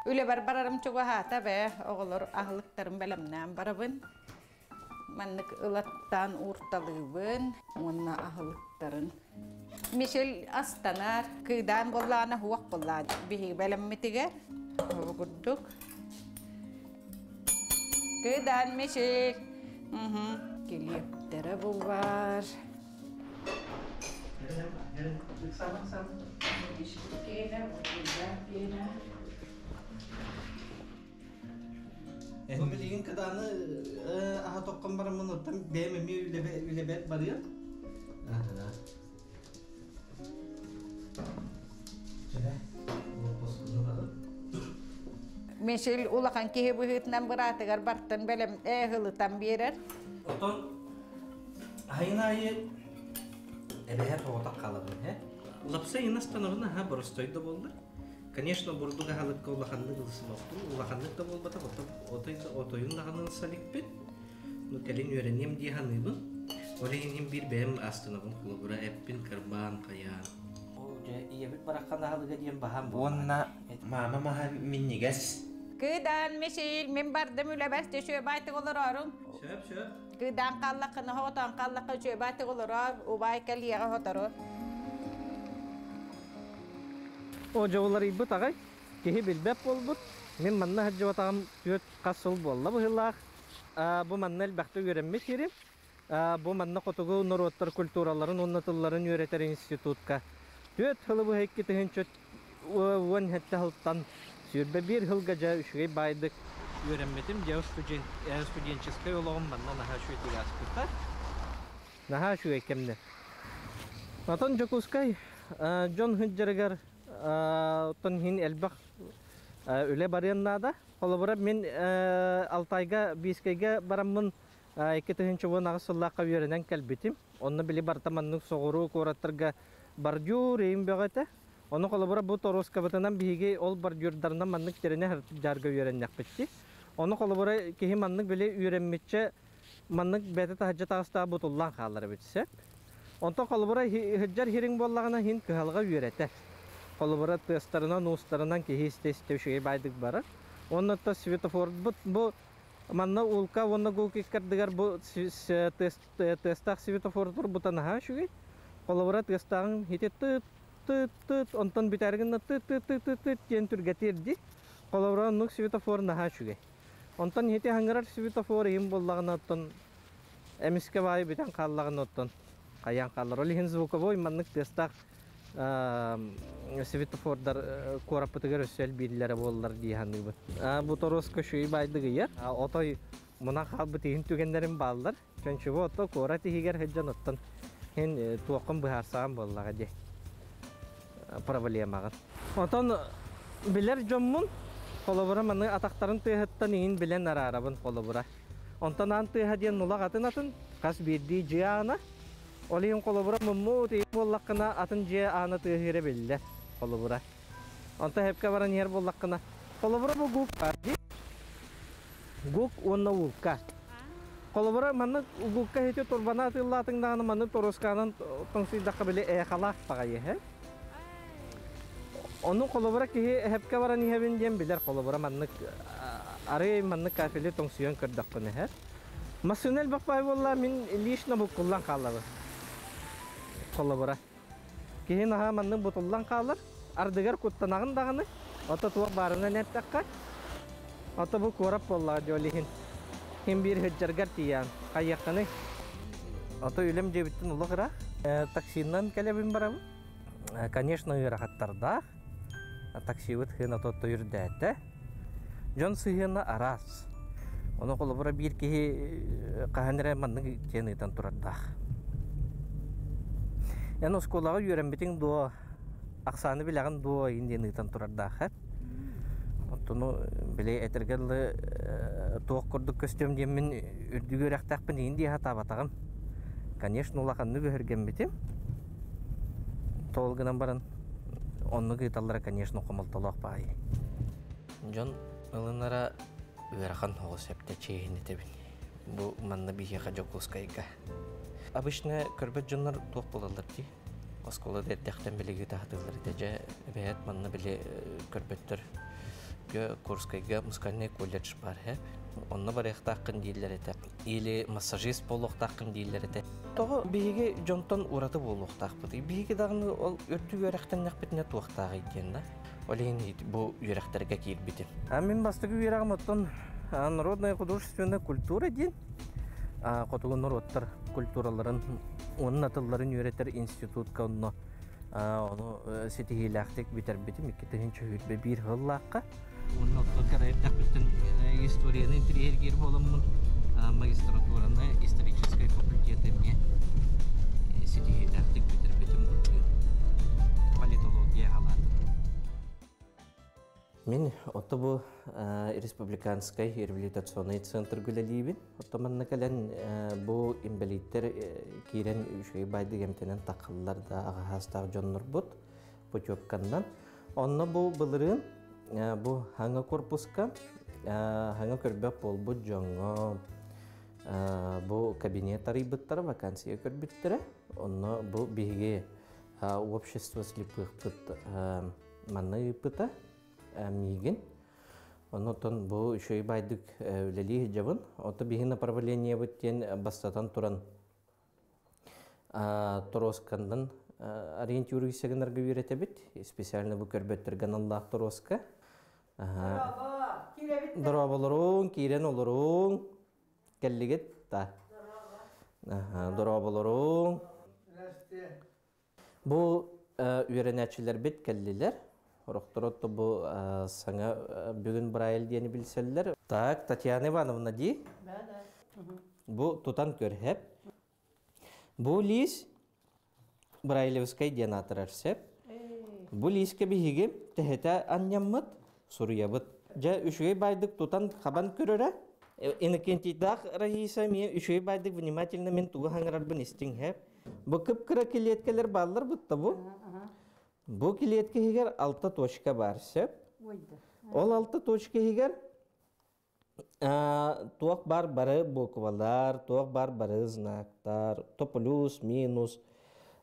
Үлэбэр барарым чугаһаата бээ, оҕолор аһылыктарын бэлэмнээн барабын. Маннык ылаттаан уурталыыбын уонна аһылыктарын. Мишель астанар, кыыдаан буоллаҕына уох буоллаҕа биһиги бэлэммитигэр. Ол курдук. Кыыдаан Мишель. Килиэптэрэ бу баар. Бу билигин кыдааны аһа тоххон бараммын оттон бэйэм эмиэ үлэбэт барыам. Мишель улахан киһи быһыытынан быраатыгар бартын бэлэм ылытан биэрэр. Отон айын аайы эбэһэ тоҕотох хаалабын э. Лапса инастанабын аха боростой да буоллар. Конечно, бурдук аһылыкка улаханнык ылсыбаппын, улаханнык да буолбатах, отой отойун даҕаны ылса иликпин. Ну, кэлин үөрэниэм дии саныыбын. Ол иһин биир бэйэм астынабын холобура эппин кырбаан хайаан. Ол дьэ ийэбит бараххан аһылыга диэн баһаам Уонна маама маһа минньигэс. Кыыдаан Мишель, мин бардым үлэбэр төшүөбаайтык олорорум. Сөп, сөп. Кыыдаан хааллаххына хотон хааллахха үчүөбаайтык олороор, убаай кэлиэҕэ хотору. О дьобуларыйбыт аҕай, киһи билбэт буолбут. Мин манна сылдьыбатаҕым түөрт хас сыл буолла быһыылаах. Бу манна элбэхтэ үөрэммит сирим. Бу манна хотугу норуоттар культураларын уонна тылларын үөрэтэр институтка түөрт сылы быһа 2017 сылтан 21 сылга дьэ үчүгэй баайдык үөрэммитим. Дьэ студенческай олоҕум манна наһаа үчүгэйдик ааспыта. Наһаа үчүгэй кэмнэр. Отон Дьокуускай дьон сылдьарыгар оттон иһин элбэх үлэ барыан наада. Холобура, мин Алтайга, Бийскэйгэ бараммын 2018 сыллаахха үөрэнэн кэлбитим. Онно били барыта маннык соҕуруу куораттарга бордюр иин бөҕө этэ. Ону холобура бу торуоскабытынан биһиги ол бордюрдарынан маннык тэринэ сылдьарга үөрэннэхпит дии. Ону холобура киһи маннык били үөрэммиччэ маннык бэйэтэ таһырдьа таҕыстаҕа бутуллан хаалар эбит сөп. Онтон холобура сылдьар иһириҥ буоллаҕына иһин кыһалҕа үөрэтэр. Холобура тыастарынан, уустарынан киһи истэ-истэ үчүгэй баайдык барар. Уонна то светофорбут бу манна уулка уонна гулка иккардыгар бу тыастаах светофор турбута наһаа үчүгэй. Холобура тыастааҕын ити тыт тыт тыт онтон бүтээри гынна тыт тыт тыт тыт тыт диэн түргэтиир дии. Холобура оннук светофор наһаа үчүгэй. Онтон ити хаҥырар светофор иһин буоллаҕына оттон эмискэ баайы бүтэн хааллаҕына оттон хайаан хаалар. Ол иһин звуковой маннык тыастаах светофордар куораппытыгар өссө элбииллэрэ буоллар дии саныыбын. Бу торуоска үчүгэй баайдык ыйар. Отой мунан хаалбыт иһин түгэннэрим бааллар. Чөнчүбү ото куорат иһигэр сылдьан оттон иһин туоххун быһаарсаҕын буоллаҕа дии проблемаҕын. Отон билэр дьоммун холобура маны атахтарын тыаһыттан иҥин билэн араарабын холобура. Онтон аан тыаһа диэн нулах атын атын хас биирдии дьиэ аана. Ол иһин холобура муммут иһин буоллаххына атын дьиэ аана тыаһыыра биллэр холобура. Онтон хэпкэ баран иһэр буоллаххына холобура бу гук баар дии. Гук уонна уулка. Холобура, маннык угукка иһити турбана атыылаатыҥ даҕаны маннык торуосканан тоҥсуйдахха били эхалаах баҕайы иһэ. Ону холобура киһи эһэпкэ баран иһэбин диэн билэр холобура маннык арый маннык кафели тоҥсуйан көрдөхпүнэ иһэр. Массыына элбэх баай буолла мин лично буккуллан хаалабын. Холобура. Киһи наһаа маннык бутуллан хаалар, ардыгар куттанаҕын даҕаны, ото туох баарынан эттэххэ, ото бу куорат буоллаҕа дьол иһин. Ким биир сылдьаргар тиийээн, хайыаххыный? Ото үлэм дьиэбиттэн олох ыраах. Таксинан кэлэбин барабын. Конечно, ыарахаттардаах. Таксибыт хыына тотто үрдээтэ. Дьон сыһыана араас. Ону холобура биир киһи хаһан эрэ маннык диэн ыытан турардаах. Эн оскуолаҕа үөрэммитиҥ дуо, ахсааны билэҕин дуо иин диэн ыытан турардаах эт. Оттону били этэргэ дылы туох курдук көстүөм диэммин үрдүк үөрэхтээхпин иин дии сатаабатаҕым. Конечно, улаханнык өһүргэммитим. Тоол гынан баран оннук ыыталлара, конечно, хомолтолоох баайы. Дьон ылынара ыарахан оҕус эптэ чиэһин этэбин. Бу манна биһиэхэ Дьокуускайга. Обычно көрбөт дьоннор туох буолаллар дии? Оскуолада эрдэхтэн билиги таһатыллар этэ. Дьэ, эбээт манна били көрбөттөр. Өргө Курскайга музыкальный колледж бар һэ. Онно барыахтааххын дииллэр этэ. Или массажист буолуохтааххын дииллэр этэ. Тоҕо биһиги дьонтон ураты буолуохтаахпытый? Биһиги даҕаны ол үрдүк үөрэхтэннэхпитинэ туохтааҕый диэн да. Ол иһин бу үөрэхтэргэ киирбитим. А мин бастакы үөрэҕим оттон народная художественная культура диэн хотугу норуоттар культураларын уонна тылларын үөрэтэр институтка онно ону ситиһиилээхтик бүтэрбитим 2021 сыллаахха. Уонна оттон кыра эрдэхпиттэн историяны интэриэһиргиир буоламмын магистратураны историческай факультет эмиэ ситиһиилээхтик бүтэрбитим политология халаатын. Мин ото бу республиканскай реабилитационный центр үлэлиибин. Ото манна кэлэн бу инбэлииттэр киирэн үчүгэй баайдык эмтэнэн таххаллар да аҕаһаастаах дьоннорбут путевканнан. Онно бу былырыын бу хаҥа корпуска хаҥа көрбөх буолбут дьоҥҥо бу кабинет арыйбыттара, вакансия көрбүттэрэ. Онно бу биһиги общество слепыхпыт манна ыыппыта миигин. Оннотон бу үчүгэй баайдык үлэлии сылдьабын. Ото биһи направлениебыт диэн бастатан туран торуоскандан ориентируйся гынарга үөрэтэбит. Специально бу көрбөттөргө аналлаах торуоска. Дорооболоруҥ, киирэн олоруҥ. Кэллигит да. Дорооболоруҥ. Бу үөрэнээччилэрбит кэллилэр. Орохторо бу саҥа бүгүн Брайль диэни билсэллэр. Так, Татьяна Ивановна дии. Бу тутан көрһеп. Бу лиис Брайлевскай диэн аатырар сеп. Бу лиискэ биһиги тэһэтэ анньаммыт, суруйабыт. Дьэ, үчүгэй байдык тутан хабан көрөрө. Иннокентийдаах Раиса эмиэ үчүгэй байдык внимательно мин тугу хаҥырарбын истиҥ хэп. Бу кып-кыра килиэткэлэр бааллар бутта бу. Бу килиэткэ иһигэр алта точка баар сөп. Ол алта точка иһигэр туох бар бары буквалар, туох бар бары знактар, то плюс, минус,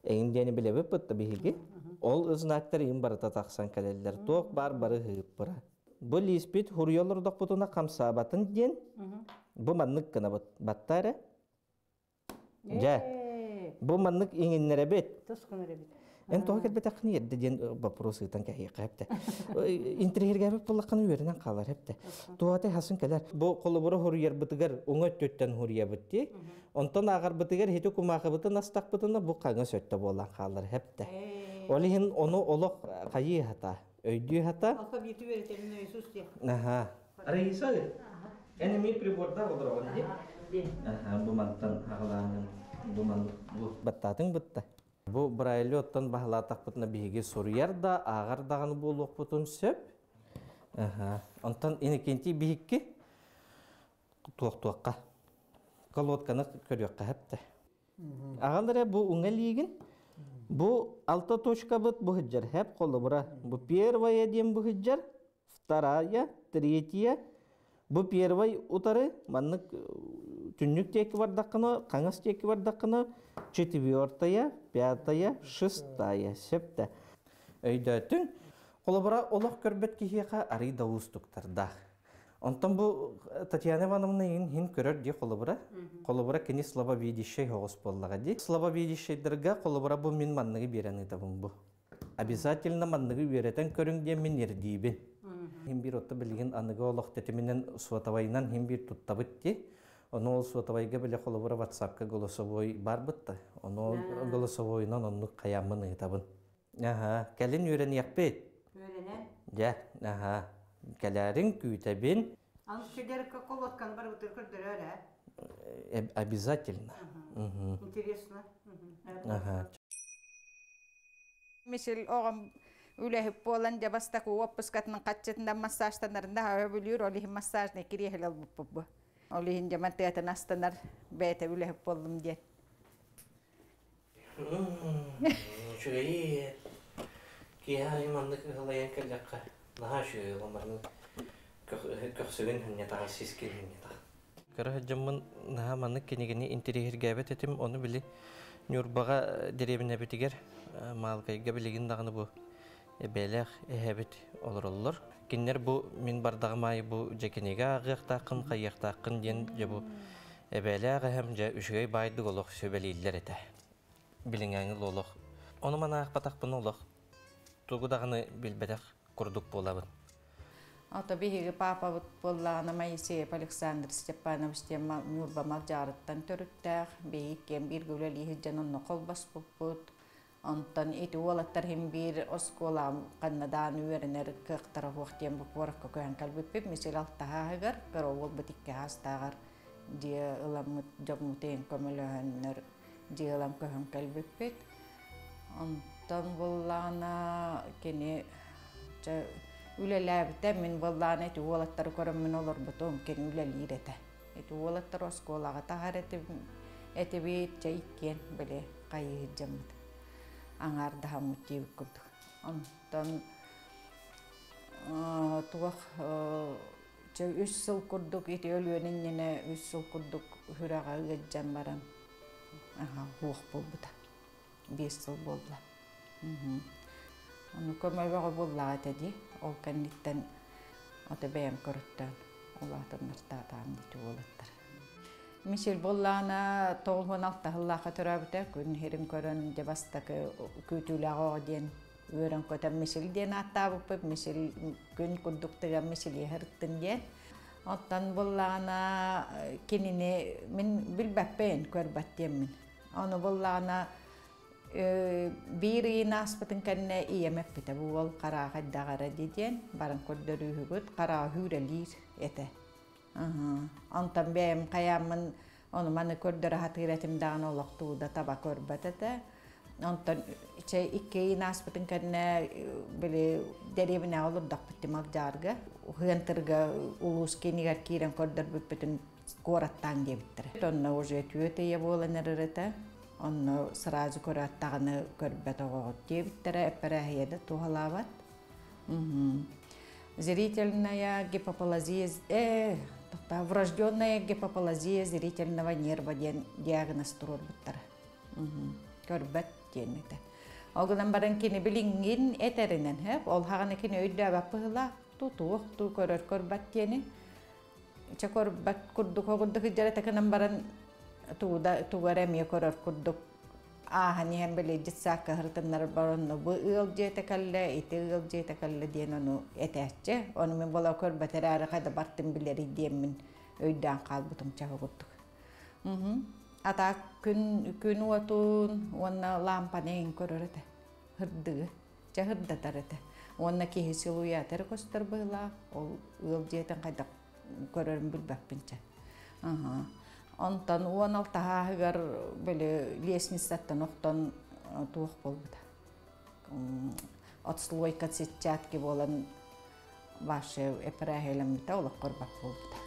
эҥин диэни билэбит бытта биһиги. Ол знактар им барыта тахсан кэлэллэр. Туох бар бары ыыппыра. Бу лииспит хуруйа олордохпутуна хамсаабатын диэн бу маннык гынабыт. Батта эрэ. Дьэ, бу маннык иҥиннэрэбит. Тус гынар эбит. Эн тоҕо кэлбэтэххин эрдэ диэн вопрос ыытан кэһиэххэ эптэ. Интриһиргээбит буоллаххына үөрэнэн хаалар эптэ. Туота хасын кэлэр. Бу холобура хуруйарбытыгар уҥа өттүттэн хуруйабыт дии. Онтон ааҕарбытыгар хити кумаахыбытын астахпытына бу хаҥас өттө буолан хаалар эптэ. Ол иһин ону олох хайыы хата, өйдүү хата. Алфавиты үөрэтэбин Иисус диye. Аха. Раиса, эн эмиэ прибордаах олороҕун дии? Аха, бу мантан аҕалааҥын, бу ман бу баттаатыҥ бытта. Бу Брайли оттон баһылаатахпытына биһиги суруйар да, ааҕар даҕаны буолуохпутун сөп. Аха. Онтон Иннокентий биһикки туох-туохха колодканы көрүөххэ сөптө. Аҕал эрэ бу уҥа илиигин. Бу алта точкабыт бу сылдьар хэп холобура. Бу первая диэн бу сылдьар, вторая, третья. Бу первый утары маннык түннүк диэки бардаххына, хаҥас диэки бардаххына, четвертая, пятая, шестая сөптө. Өйдөөтүҥ. Холобура олох көрбөт киһиэхэ арый да уустуктардаах. Онтон бу Татьяна Ивановна иһин көрөр дии холобура. Холобура кини слабовидящий оҕус буоллаҕа дии. Слабовидящийдарга холобура бу мин манныгы биэрэн ыытабын бу. Обязательно манныгы үөрэтэн көрүҥ диэн мин ирдиибин. Хим биир отто билигин аныгы олох тэтиминэн суотабайынан хим биир туттабыт дии. Ону ол суотабайга биле холобура WhatsAppка голосовой барбыт да. Ону голосовойунан оннук хайааммын ыытабын. Аха, кэлин үөрэниэхпит. Үөрэнэн. Дьэ, аха. Кэлээриҥ күүтэбин. Аны кэлэр колодканы барыбытыр көрдөрөр ээ. Обязательно. Интересно. Аха. Мисил оҕом үлэһит буолан дьэ бастакы уоппускатын хаччытынан массажтанарында бүлүүр, ол иһин массажный кириэһил ылбыппыт бу. Ол иһин дьэ тыатын астанар бэйэтэ үлэһит буоллум диэн. Үчүгэй. Киэһэ маннык ыһылайан кэллэххэ наһаа үчүгэй ол маннык көхсүгүн ханньатаҕа, сискин ханньатаҕа. Кыра сылдьаммын наһаа маннык кинигэни интэриэһиргээбэт этим, ону били Ньурбаҕа дэриэбинэбитигэр Маалыкайга билигин даҕаны бу Эбээлээх эһэбит олороллор. Кинилэр бу мин бардаҕым аайы бу дьэ кинигэ ааҕыахтааххын, хайыахтааххын диэн дьэ бу эбээлээх эһэм дьэ үчүгэй баайдык олох сүбэлииллэр этэ. Билиҥээҥи олох. Ону маны аахпатахпын олох тугу даҕаны билбэтэх курдук буолабын. Ото биһиги паапабыт буоллаҕына Моисеев Александр Степанович диэн Ньурба Малдьаарыттан төрүттээх. Биһиги иккиэн бииргэ үлэлии сылдьан онно холбоспуппут. Онтон ити уолаттар иһин биир оскуолаҕа ханна даҕаны үөрэнэр кыахтара суох диэн бу куоракка көһөн кэлбиппит. Мисил алтаһааһыгар кыра уолбут икки аастааҕар дьиэ ыламмыт дьоммут иһин көмөлөһөннөр дьиэ ылан көһөн кэлбиппит. Онтон буоллаҕына кини чэ үлэлээбитэ, мин буоллаҕына ити уолаттары көрөммүн олорбутум, кини үлэлиир этэ. Ити уолаттар оскуолаҕа таһар этим, этибит, чэ иккиэн били хайыы сылдьаммыт аҥаардаһаммыт диэбит курдук. Онтон туох чэ үс сыл курдук ити өлүөн иннинэ үс сыл курдук сүрэҕэ ыалдьан баран суох буолбута. 5 сыл буолла. Ону көмө буоллаҕа этэ дии. Ол кэнниттэн ото бэйэм көрөттөөн улаатыннартаатаҕым дии уолаттар. Мишель буоллаҕына 96 сыллаахха төрөөбүтэ. Күн сирин көрөн дьэ бастакы күүтүүлээх оҕо диэн үөрэн көтөн Мишель диэн ааттаабыппыт. Мишель күн курдук тыган Мишелье сырыттын диэн. Оттон буоллаҕына кинини мин билбэппин, көрбөт диэммин. Ону буоллаҕына биир ыйын ааспытын кэннэ ийэм эппитэ бу уол хараҕа хайдах эрэ дии диэн баран көрдөрүүһүгүт хараҕа үүрэлиир этэ. Онтон бэйэм хайааммын ону маны көрдөрө сатыыр этим даҕаны олох тугу да таба көрбөт этэ. Онтон чэ икки ыйын ааспытын кэннэ били дэриэбинэҕэ олордохпут Тималдьаарга Уһуйантырга улуус киинигэр киирэн көрдөрбүппүтүн куораттаан диэбиттэрэ. Онно уже түөрт ыйа буолан эрэр этэ. Онно сразу көрөөт даҕаны көрбөт оҕоҕут диэбиттэрэ, эппэрээһийэ да туһалаабат. Зрительная гипоплазия, врожденная гипоплазия зрительного нерва диэн диагноз туруорбуттара. Көрбөт диэн этэ. Ол гынан баран кини билиҥҥин этэринэн, ол хаҕана кини өйдөөбөт быһыылаах, тутуох туу көрөр көрбөт диэни чэ көрбөт курдук курдук сылдьар гынан баран тугу тугу эрэ эмиэ көрөр курдук ааһан иһэн били детсадка сырытыннарар баран бу ыал дьиэтэ кэллэ ити ыал дьиэтэ кэллэ диэн ону этээччи ону мин буола көрбөт эрээри хайда бартын билэрий диэммин өйдөөн хаалбытым чаһы курдук ата күн күн уотун уонна лампаны эҥин көрөр этэ һырдыгы чэ һырдатар этэ уонна киһи силуйаатары көстөр быһыылаах ол ыал дьиэтин хайдах көрөрүн билбэппин чэ онтон уон алтаһааһыгар били лестницаттан охтон туох буолбута отслойка сетчатки буолан вообще эпэрээһиэлэммитэ олоххор бак буолбута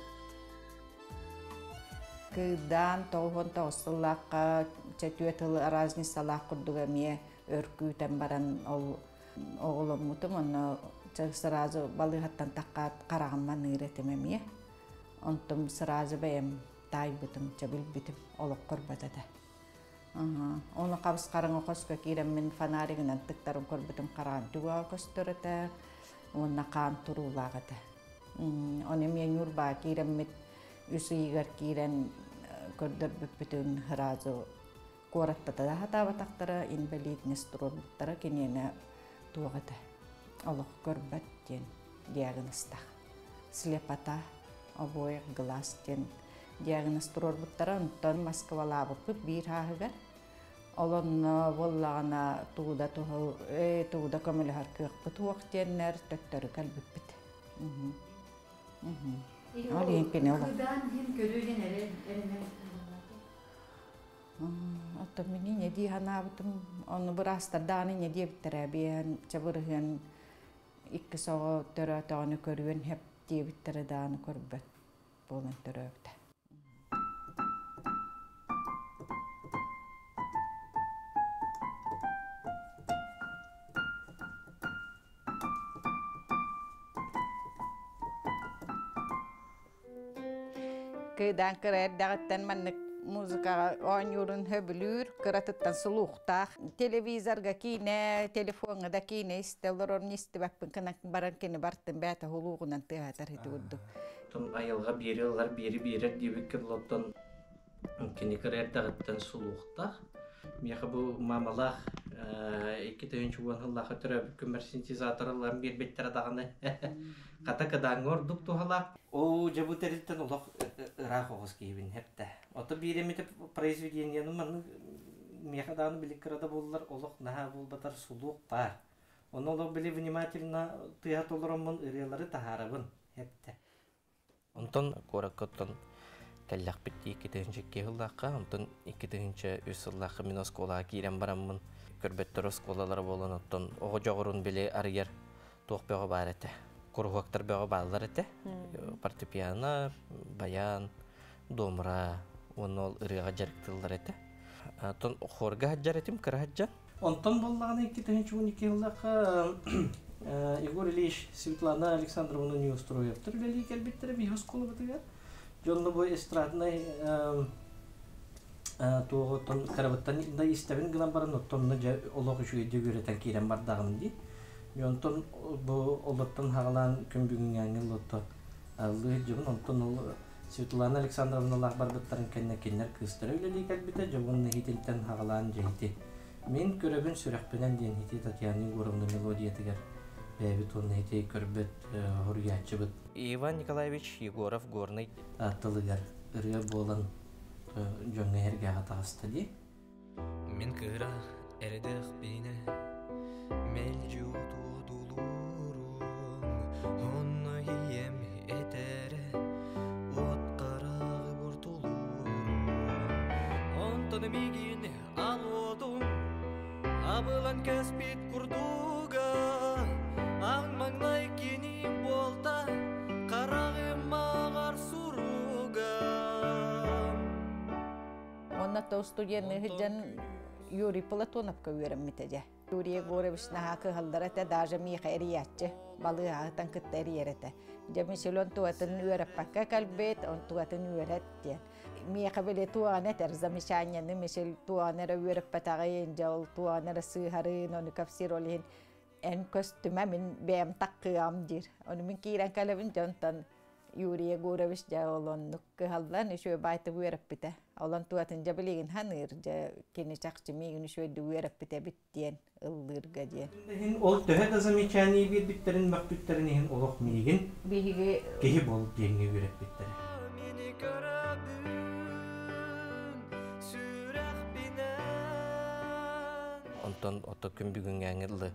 кыыдаан 99 сыллаахха чэ түөрт сыл разницалаах курдук эмиэ өр күүтэн баран ол оҕоломмутум онно сразу балыыһаттан таххаат хараҕым маныыр этим эмиэ онтум сразу бэйэм таайбытым чэ билбитим олоххор бат этэ ону хабыс хараҥа хоско киирэммин фонаригынан тыктарым көрбүтүм хараҕым түгэҕэ көстөр этэ уонна хаан туруулаах этэ ону эмиэ Ньурбаа киирэммит үс ыйыгар киирэн көрдөрбүппүтүн сразу куораттата да сатаабатахтара инбэлиитинэс туруорбуттара киниэнэ туох этэ олох көрбөт диэн диагнозтаах слепота обоих глаз диэн диагноз туруорбуттара онтон Москвалаабыппыт биир ааһыгар ол онно буоллаҕына тугу да туһу тугу да көмөлөһөр кыахпыт суох диэннэр төттөрү кэлбиппит ол иһин кини олох Кыдаан иһин көрүү диэн эрэ эрэнэн Оттон мин инньэ дии санаабытым, ону быраастар даҕаны инньэ диэбиттэрэ, биэһэн чабырыһыан икки соҕо төрөөтөҕүнэ көрүөн сөп диэбиттэрэ даҕаны көрбөт буолан төрөөбүтэ. Кыыдаан кыра эрдэҕиттэн маннык Музыкаҕа оонньуурун сөбүлүүр, кыратыттан сулуухтаах. Телевизорга киинэ, телефоҥҥа да киинэ истэ олорор истибэппин гынан баран кини бартын бэйэтэ хулуугунан тыаһатар ити курдук. Айылҕа биэри ылар, биэри биэрэр диэбиккэ дылы кини кыра эрдэҕиттэн сулуухтаах. Миэхэ бу маамалаах 2010 сыллаахха төрөөбүт күммэр синтезатор ылан биэрбиттэрэ даҕаны хата кыдааҥҥа ордук туһалаах. Оо, дьэ бу тэрилтэн олох ыраах оҕус киһибин хэптэ. Ото биир эмитэ произведениены маннык миэхэ даҕаны били кыра да буоллар олох наһаа буолбатар сулуук баар. Ону олох били внимательно тыаһа толороммун ырыалары таһаарабын хэптэ. Онтон куоракка оттон кэллэхпит дии 2002 сыллаахха, онтон 2003 сыллаахха мин оскуолаҕа киирэн бараммын көрбөттөр оскуолалара буолан оттон оҕо дьоҕурун били арыйар туох бөҕө баар этэ. Куруһуоктар бөҕө бааллар этэ. Фортепиано, баян, домра уонна ол ырыаҕа дьарыктыыллар этэ. Оттон хорга сылдьар этим, кыра сылдьан. Онтон буоллаҕына 2012 сыллаахха Егор Ильич, Светлана Александровна Неустроевтар үлэлии кэлбиттэрэ биһи оскуолабытыгар. Дьонно бу эстраднай туоҕуттан кырабыттан да истэбин гынан баран оттонно дьэ олох үчүгэйдик үөрэтэн киирэн бардаҕым дии. Онтон бу олортон хаҕалаан күн бүгүҥҥээҥҥи лотто аллыы сылдьабын. Онтон ол Светлана Александровналаах барбыттарын кэннэ кинилэр кыыстара үлэлии кэлбитэ, дьобун иһитинтэн хаҕалаан дьэһити. Мин көрөбүн сүрэхпинэн диэн ити Татьяна Егоровна мелодиятыгар бэйэбит уонна ити көрбөт хоруйааччыбыт. Иван Николаевич Егоров Горнай тылыгар ырыа буолан дьоҥҥо эһэргээҕэ таҕыста дии. Мин кыра эрдэхпинэ мэлдьи утуодулуурум, онно ийэм этэрэ от хараҕы буртулуурум. Онтон миигин ал уотум абылан кэспит курдуга, аҥ маҥнай кини буолта хараҕым маҕар суруга. Онно то студенный сылдьан Юрий Платоновка үөрэммитэ дьэ. Юрий Егорович наһаа кыһаллар этэ, даже миэхэ эрийээччи, балыыһаһытан кытта эрийэр этэ. Дьэ мисел онтугатын үөрэппэккэ кэлбит, онтугатын үөрэт диэн. Миэхэ били туоҕан этэр замечанияны мисел туоҕан эрэ үөрэппэтэҕин, дьэ ол туоҕан эрэ сыыһарын, ону кэпсиир ол иһин эн көстүмэ мин бэйэм таккыам диир. Ону мин киирэн кэлэбин дьонтон Юрий Егорович дьэ ол оннук кыһаллан үчүгэй баайтык үөрэппитэ. Олон туатын дьэ билигин саныыр, дьэ кини чахчы миигин үчүгэйдик үөрэппит эбит диэн ыллыырга диэн. Иһин ол төһө да замечание биэрбиттэрин мөхпүттэрин иһин олох миигин Биһиги киһи буол диэҥҥэ үөрэппиттэрэ. Мини көрөбүн сүрэхпинэн. Онтон ото күн бүгүҥҥээҥи ыллы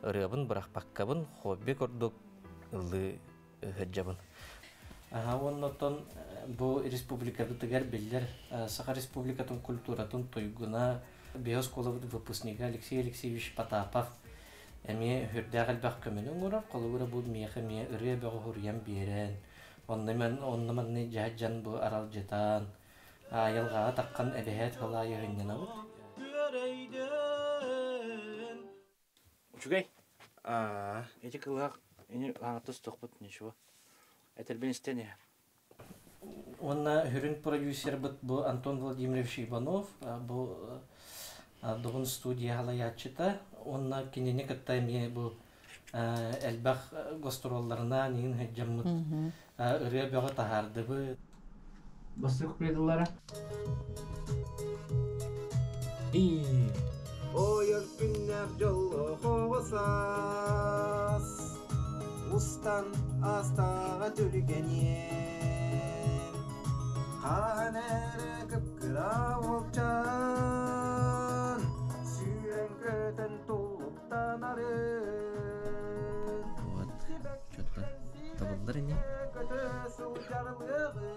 ырыабын бырахпаккабын хобби курдук ыллыы ыһырдьабын. Уонна оттон бу республикабытыгар биллэр Саха Республикатын культуратын туйгуна, биһи оскуолабыт выпускнига Алексей Алексеевич Потапов эмиэ сүрдээх элбэх көмөнү оҥорор. Холобура бу миэхэ эмиэ ырыа бөҕө суруйан биэрэн, онно онно манны дьаһдьан бу аралдьытан, айылҕаҕа таххан эбэһээт халаайы сынньанабыт. Үчүгэй. Ити кылыһах ини аҥаттас тохпут ничего. Этэрбин истэн иһэр. Уонна сүрүн продюсербыт бу Антон Владимирович Иванов, бу Добун студия халайааччыта. Уонна кинини кытта эмиэ бу элбэх гастролларынан иҥин сылдьаммыт ырыа бөҕө таһаардыбыт. Бастакы купленылара. Ойор күннээх дьоллоох саас устан аастааҕа түргэниэн хаһан эрэ кып-кыра уолчаан сүүрэн-көтөн туллуктанарын Вот, что-то табыллар ини. көтө сылдьар лыаҕы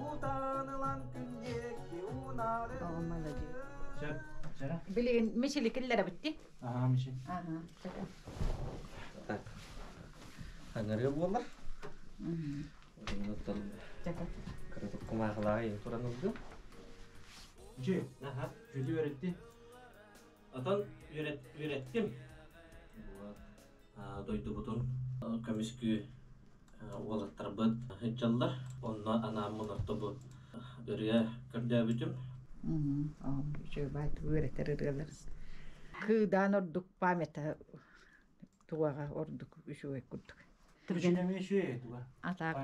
утан ылан күн диэки уунары О, молодец. Билигин Мишели киллэрэ битти. Ага, Мишель. Ага. Так. Аҥарыа буолар. Оннуттан Чака. кыратык кумаахылааҕы туран ылдым. Жи, ага, жүлү үөретти. Отон үөрэттим. Вот. Дойдубутун көмүскүү уолаттарбыт сылдьаллар. Онно анааммын орто бу Ырыа көрдөөбүтүм. Үчүгэй үөрэтэр ырыалар. Кыыдаан ордук памята тугаҕа ордук үчүгэй курдук. Түргэн үчүгэй туга. Атаак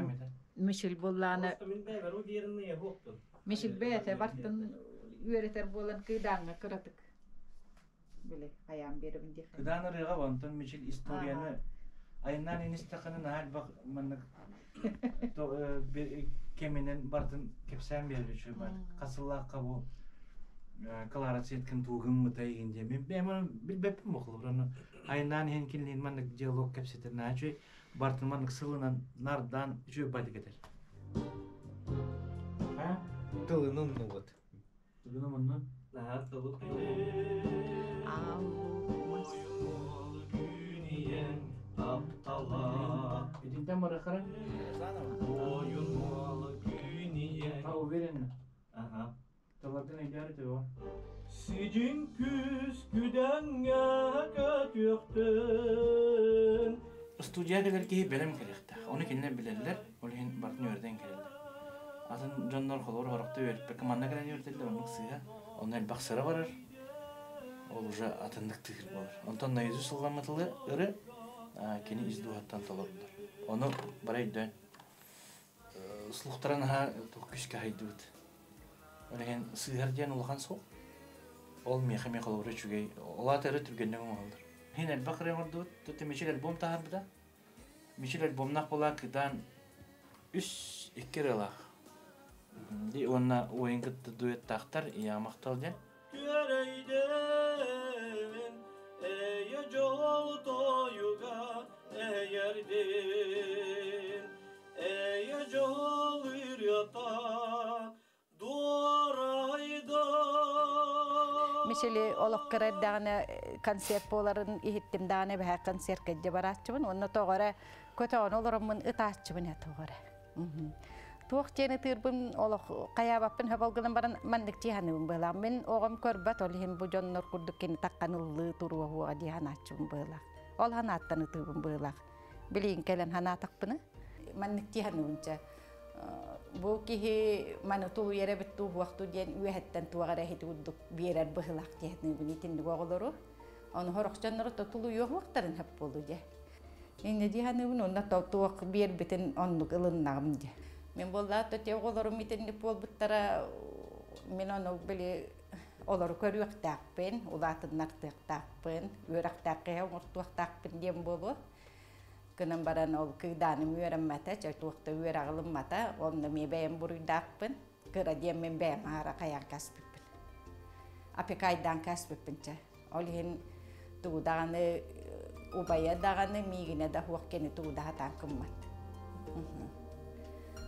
Мишел буоллаана Мишел бэйэтэ бартын үөрэтэр буолан кыыдааҥҥа кыратык били хайаан биэрэбин диэх. Кыдаан ырыаҕа онтон Мишел историяны айаннаан инистэххинэ наһаа элбэх маннык кэминэн бартын кэпсээн биэрэр үчүгэй бар. Хасыллаахха бу Клара Цветкин тугун мытай иһин диэн. Мин бэйэм билбэппин бу холобура. Айаннаан иһин кинилиин маннык диалог кэпсэтэр наһаа үчүгэй. Бартын маннык сылынан нардаан үчүгэй бадык этэр. Тылын умнубут. Тылын умуннун. Наһаа тылы Итинтэн барахара? А уверен. Ага. Тыллартан өйдөөр этэ Сидин күс күдэҥҥэ көтүөхтүн. Студия кэлэр киһи бэлэм кэлиэхтээх. Ону кинилэр билэллэр, ол иһин барытын үөрэтэн кэлэллэр. Атын дьоннор холобур хорохто үөрэппэккэ манна кэлэн үөрэтэллэр, оннук сыыһа. Онно элбэх сыра барар. Ол уже атыннык тыыр буолар. Онтон наизусть ылламмытылы ыры кини ис дууһаттан толоруллар. Ону бары өйдөөн слухтара наһаа күүскэ хайдыбыт. Ол иһин сыыһар диэн улахан суох. Ол миэхэ эмиэ холобура үчүгэй. Ол аата эрэ түргэнник оҥоһуллар. Иһин элбэх ырыа оҥордубут. Тут Мичил альбом таһаарбыта. Мичил альбомнаах буолаа кыдаан үс икки ырыалаах. Ди уонна уойун кытта дуэттаахтар Ийэҕэ махтал диэн. Күөрэйдин, эйэ дьол тойуга эйэрдин, эйэ дьол ырыата дуорайда. Мишели олох кыра эрдэҕинэ концерт буоларын иһиттим даҕаны эбэһээ концертка дьэ барааччыбын уонна тоҕо эрэ көтөҕөн олороммун ытааччыбын ээ тоҕо эрэ. Туох диэн ытыырбын олох хайаабаппын хөбөл гынан баран маннык дии саныыбын быһыылаах. Мин оҕом көрбөт, ол иһин бу дьоннор курдук кини таххан ыллыы туруоһуоҕа дии санааччыбын быһыылаах. Ол санааттан ытыыбын быһыылаах. Билигин кэлэн санаатахпына маннык дии саныыбын чэ. Бу киһи маны тулуйар эбит дуу, диэн үөһэттэн туох эрэ иһити курдук биэрэр быһыылаах дии саныыбын итинник оҕолору. Ону сорох дьоннору тулуйуохтарын сөп буолу дии. Инньэ дии саныыбын уонна туох биэрбитин оннук ылыннаҕым дии. Мин буоллаат да оҕолорум итинник буолбуттара мин ону били олору көрүөхтээхпин, улаатыннартыахтаахпын, үөрэхтээх киһи оҥортуохтаахпын диэн буолуо. Гынан баран ол кыыдааным үөрэммэтэ, чэ туох да үөрэх ылыммата, онно эмиэ бэйэм буруйдаахпын. Кыра диэммин бэйэм аһара хайаан кээспиппин. Опекайдаан кээспиппин чэ. Ол иһин тугу даҕаны убайа даҕаны миигинэ да суох кини тугу да сатаан кыммат.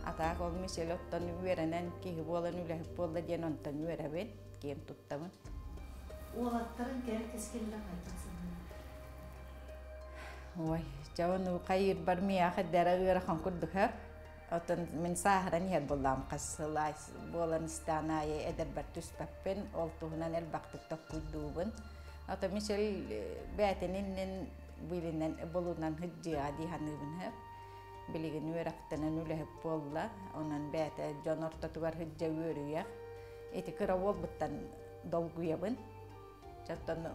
Атаак ол Мишель оттон үөрэнэн киһи буолан үлэһит буолла диэн онтон үөрэбин, киэн туттабын. Уолаттарын кэлэр кэскиллэр хайдах саныыр? Ой, дьэ ону хайыырбар миэхэ дэрэ ыарахан курдук һэ. Оттон мин сааһыран иһэр буоллаҕым хас сыл буолан истэҕин аайы эдэрбэр түспэппин, ол туһунан элбэхтик толкуйдуубун. Ото Мишель бэйэтин иннин билинэн булунан сылдьыаҕа дии саныыбын һэ. Билигин үөрэхтэнэн үлэһит буолла, онон бэйэтэ дьон ортотугар сылдьа үөрүйэх. Ити кыра уолбуттан долгуйабын. Оттон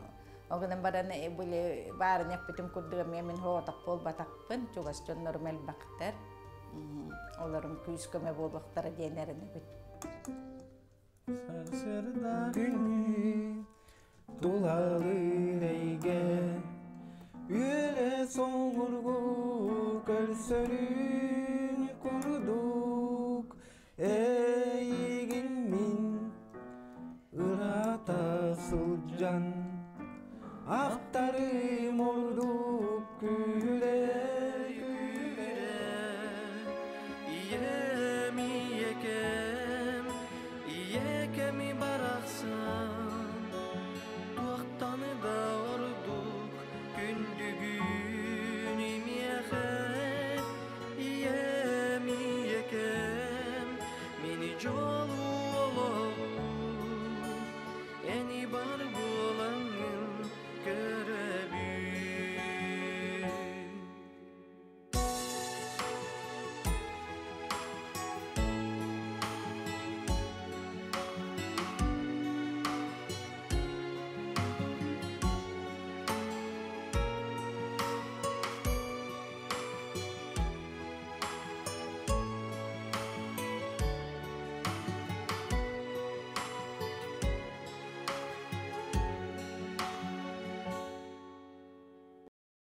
ол гынан баран били баарын эппитим курдук эмиэ мин соҕотох буолбатахпын, чугас дьоннорум элбэхтэр. Олорум күүс-көмө буолуохтара диэн эрэнэбин. Сарсыарда күнү тулалыыр эйгэ үөрэ соҥургу көрсөрүн курдук эйигин мин ыраата сылдьан ахтарым ордук күлэ.